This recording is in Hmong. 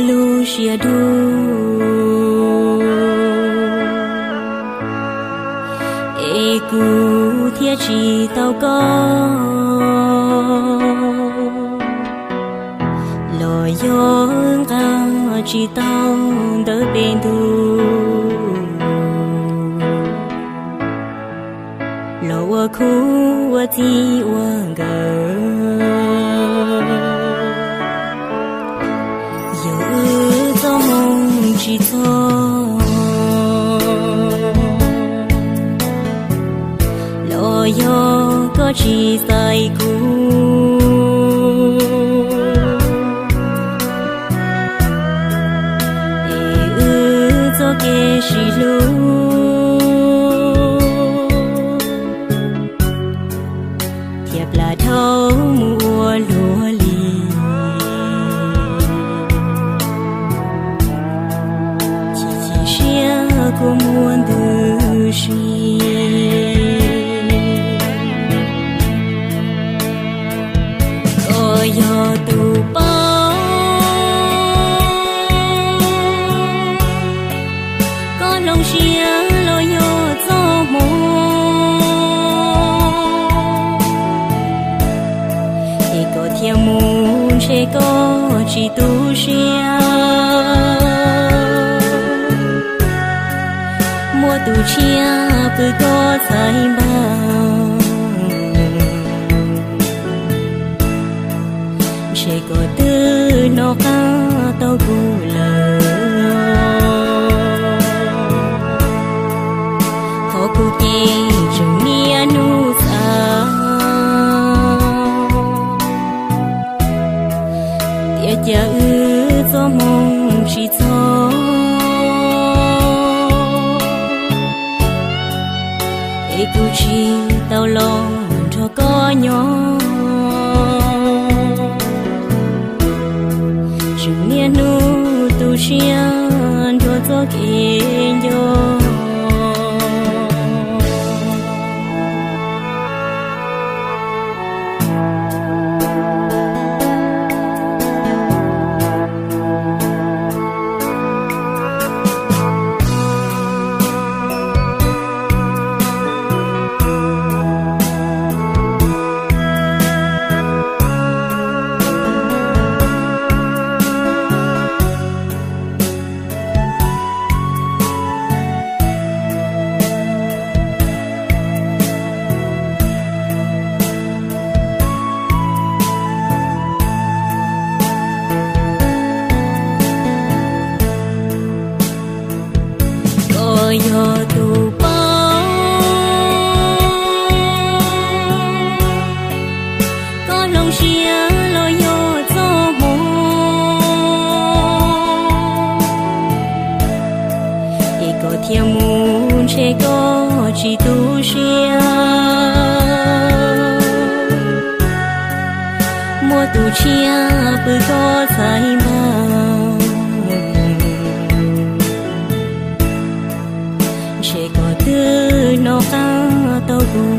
lub siab dub, es kuv thiaj tsis tau koj, los yog nqa tsis tau ntawv pem ntuj, los ua khub ua txij ua nkawm. Yog wb txoj hmoo tsis txog, los yog koj tsis xaiv kuv, es wb txoj kev sib hlub thiaj plam dhau mus ua luaj li. Chim chim siab kua muag ntws si, koj yog tus paub, koj hloov siab los yog txoj hmoo, es koj thiaj mus ntshe koj tsis tu siab, muaj tus tshiab pw koj txhais npawg, ntshe koj twb hnov qab tau kuv lawm. Qhov kuv ces tseem niaj hnub xav, tias cas wb txoj hmoo tsis txog, es kuv tsis tau los nrog koj nyob. Tseem niaj hnub tu siab nrog txoj kev nco. Koj yog tus paub, koj hloov siab los yog txoj hmoo, es koj thiaj mus ntshe koj tsis tu siab, muaj tus tshiab pw koj txhais npawg, ntshe koj twb hnov qab tau kuv